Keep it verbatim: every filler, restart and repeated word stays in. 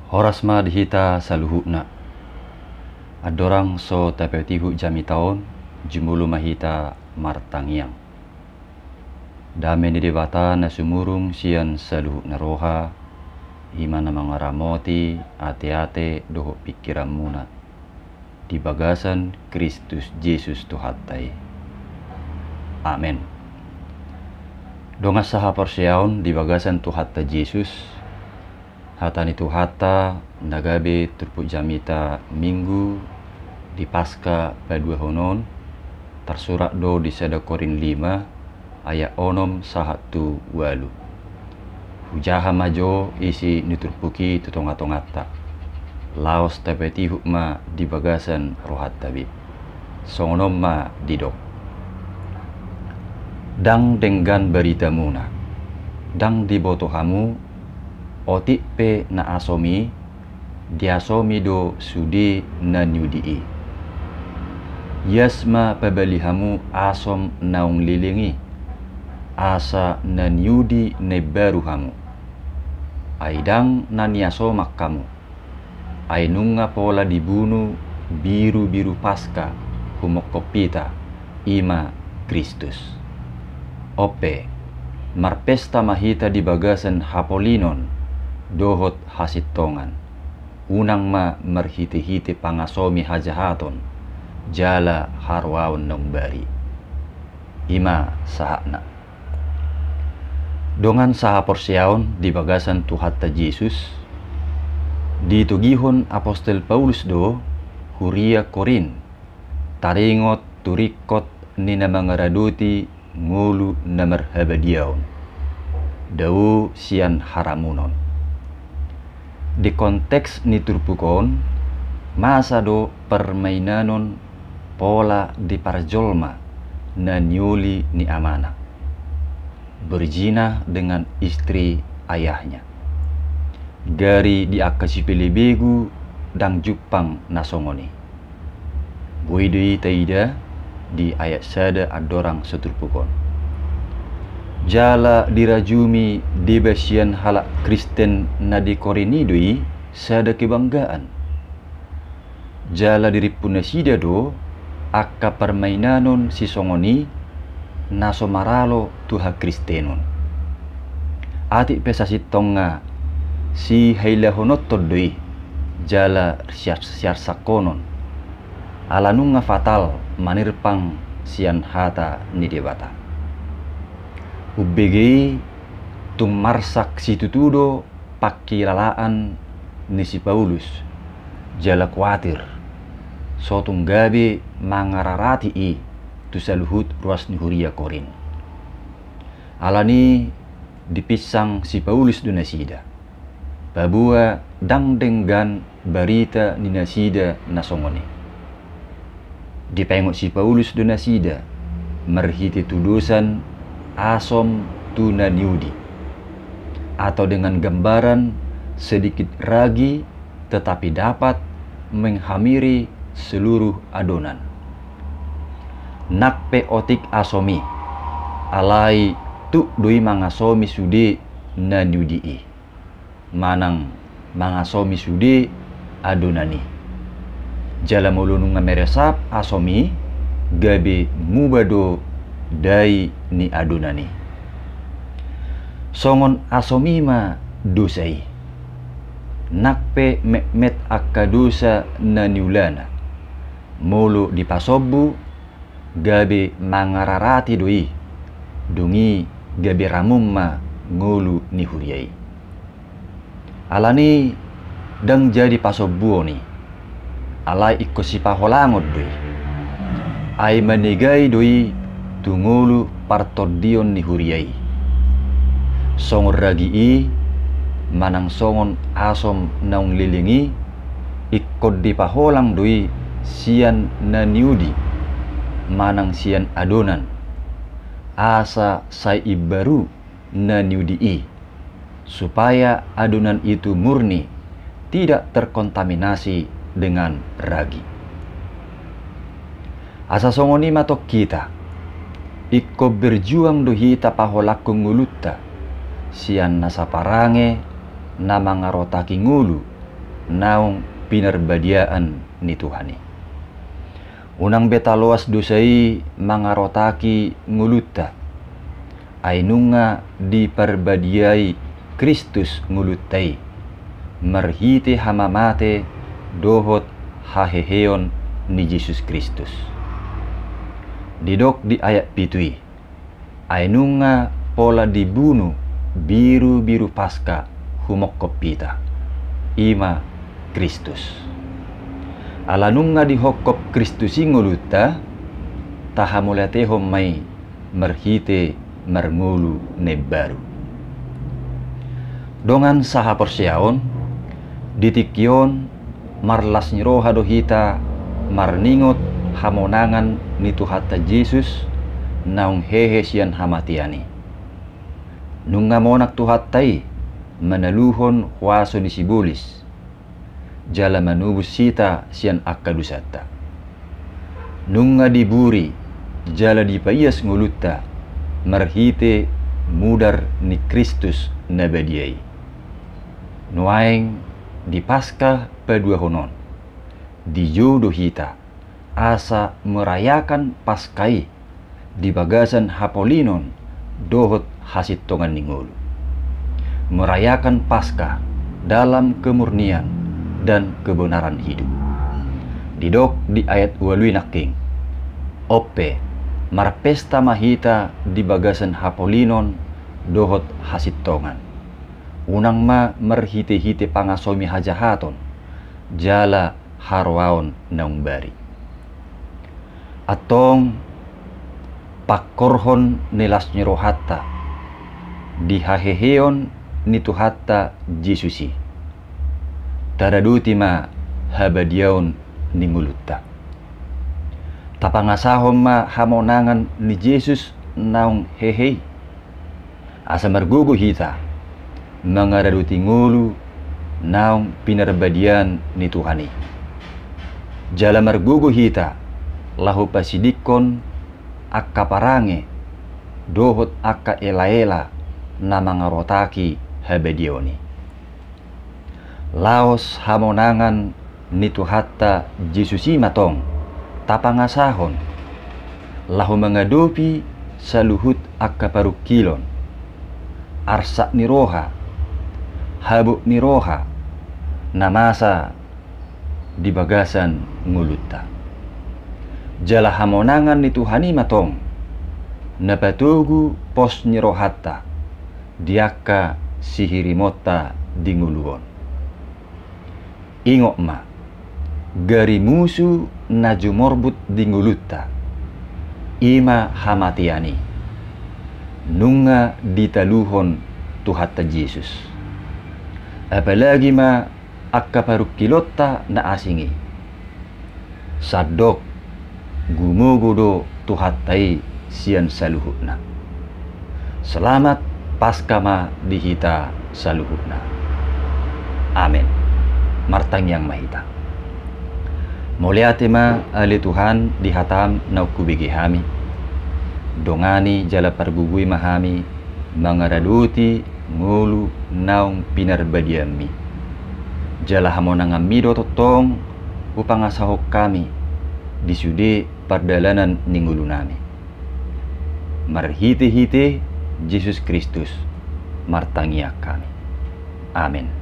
Horas ma di hita saluhutna. Andorang so tapaihutihut jamita on, jumolo ma hita martangiang. Dame ni Debata na sumurung sian saluhutna roha, i ma na mangaramoti ateate dohot pingkiranmuna di bagasan Kristus Jesus Tuhanta i. Amen. Dongan sahaporseaon di bagasan Tuhanta Jesus, hata ni Tuhanta na gabe turpuk jamita Minggu di Paska paduahon on, tarsurat do di sada Korint lima ayat onom sahat tu ualu. Hujaha ma jo isi ni turpuk i tu tongatonganta, laos tapaihutihut ma di bagasan rohanta be. Songon on ma didok: Ndang denggan baritamuna, ndang diboto hamu, otik pe na asom i, diasomi do sude na niudi i. Ias ma pabali hamu asom naung leleng i, asa na niudi na imbaru hamu. Ai ndang na niasoman hamu, ai nunga pola dibunu birubiru Paska humongkop hita, i ma Kristus. On pe, marpesta ma hita di bagasan hapolinon dohot hasintongan. Unang ma marhitehite pangasomi hajahaton jala haroaon na umbari. I ma sahatna. Dongan sahaporseaon di bagasan Tuhanta Jesus, ditogihon apostel Paulus do huria Korint taringot tu ringkot ni na mangaradoti ngolu na marhabadiaon, dao sian haramunon. Di konteks ni turpuk on, masa do parmainanon pola di parjolma na nioli ni amana, berzina dengan istri ayahnya. Gari di angka sipelebegu ndang jumpang na songon i. Boi do i taida di ayat sada andorang saturpuk on. Jala dirajumi deba sian halak Kristen na di Korint i do i sada kebanggaan. Jala dirimpu nasida do angka parmainanon sisongon i na so maralo tu hakristenon. Atik pe sasintongna sihailahononton do i jala siar-, siarsakhonon, ala nunga fatal manirpang sian hata ni Debata. Umbege i tung marsak situtu do pangkilalaan ni si Paulus, jala kuatir so tung gabe mangararati i tu saluhut ruas ni huria Korint. Alani i dipinsang si Paulus do nasida, paboa ndang denggan barita ni nasida na songon i. Dipaingot si Paulus do nasida marhite tudosan asom tu na niudi, atau dengan gambaran sedikit ragi tetapi dapat menghamiri seluruh adonan. Nang pe otik asom i, alai tuk do i mangasomi sude na niudi i, manang mangasomi sude adonan i. Jala molo nunga meresap asom i, gabe muba do dai ni adonan i. Songon asom i ma dosa i. Nang pe metmet angka dosa na niulana, molo dipasombu, gabe mangararati do i, dung i gabe ramum ma ngolu ni huria i. Alani i ndang jadi pasombuon i, alai ingkon sipaholangon do i. Ai manegai do i tu ngolu partondion ni huria i. Songon ragi i, manang songon asom naung leleng i, ingkon dipaholang do i sian na niudi, manang sian adonan, asa sai imbaru na niudi i, supaya adonan itu murni, tidak terkontaminasi dengan ragi. Asa songon i ma tong hita, ingkon berjuang do hita paholangkon ngolunta sian na saparange na mangarotaki ngolu naung pinarbadiaan ni Tuhan i. Unang be taloas dosa i mangarotaki ngolunta, ai nunga diparbadiai Kristus ngolunta i, marhite hamamate dohot haheheon ni Jesus Kristus. Didok di ayat pitu i, ai nunga pola dibunu birubiru Paska humongkop hita, i ma Kristus. Ala nunga dihongkop Kristus i ngolunta, tahamauliatehon ma i marhite marngolu na imbaru. Dongan sahaporseaon, di tingki on marlas ni roha do hita marningot hamonangan ni Tuhanta Jesus naung hehe sian hamatean i. Nunga monang Tuhanta i manaluhon huaso ni sibolis, jala manobus hita sian angka dosanta. Nunga diburi jala dipaias ngolunta marhite mudar ni Kristus na badia i. Nuaeng di Paska paduahon on, dijou do hita asa merayakan Paska i di bagasan hapolinon dohot hasintongan ni ngolu. Merayakan Paska dalam kemurnian dan kebenaran hidup. Didok di ayat ualu i nangkin, on pe, marpesta ma hita di bagasan hapolinon dohot hasintongan. Unang ma marhitehite pangasomi hajahaton jala haroaon naung bari. Antong, pangkorhon ni las ni rohanta di haheheon ni Tuhanta Jesus i, taradoti ma habadiaon ni ngolunta. Tapangasahon ma hamonangan ni Jesus naung hehe i, asa margogo hita mangaradoti ngolu naung pinarbadiaan ni Tuhan i. Jala margogo hita laho pasidingkon angka parange dohot angka elaela na mangarotaki habadiaon i. Laos hamonangan ni Tuhanta Jesus i ma tong tapangasahon laho mangadopi saluhut angka parungkilon, arsak ni roha, habot ni roha na masa di bagasan ngolunta. Jala hamonangan ni Tuhan i ma tong na patogu pos ni rohanta di angka sihirimonta di ngolu on. Ingot ma, gari musu na jumorbut di ngolunta, i ma hamatean i, nunga ditaluhon Tuhanta Jesus. Apalagi ma angka parungkilonta na asing i. Sandok gumogo do Tuhanta i sian saluhutna. Selamat Paska ma di hita saluhutna. Amen. Martangiang ma hita. Mauliate ma ale Tuhan di hataM naung hubege hami. Dongani jala pargogoi ma hami mangaradoti ngolu naung pinarbadianMi. Jala hamonanganMi do tongtong hupangasahon hami di sude pardalanan ni ngolunami. Marhitehite Jesus Kristus martangiang hami. Amen.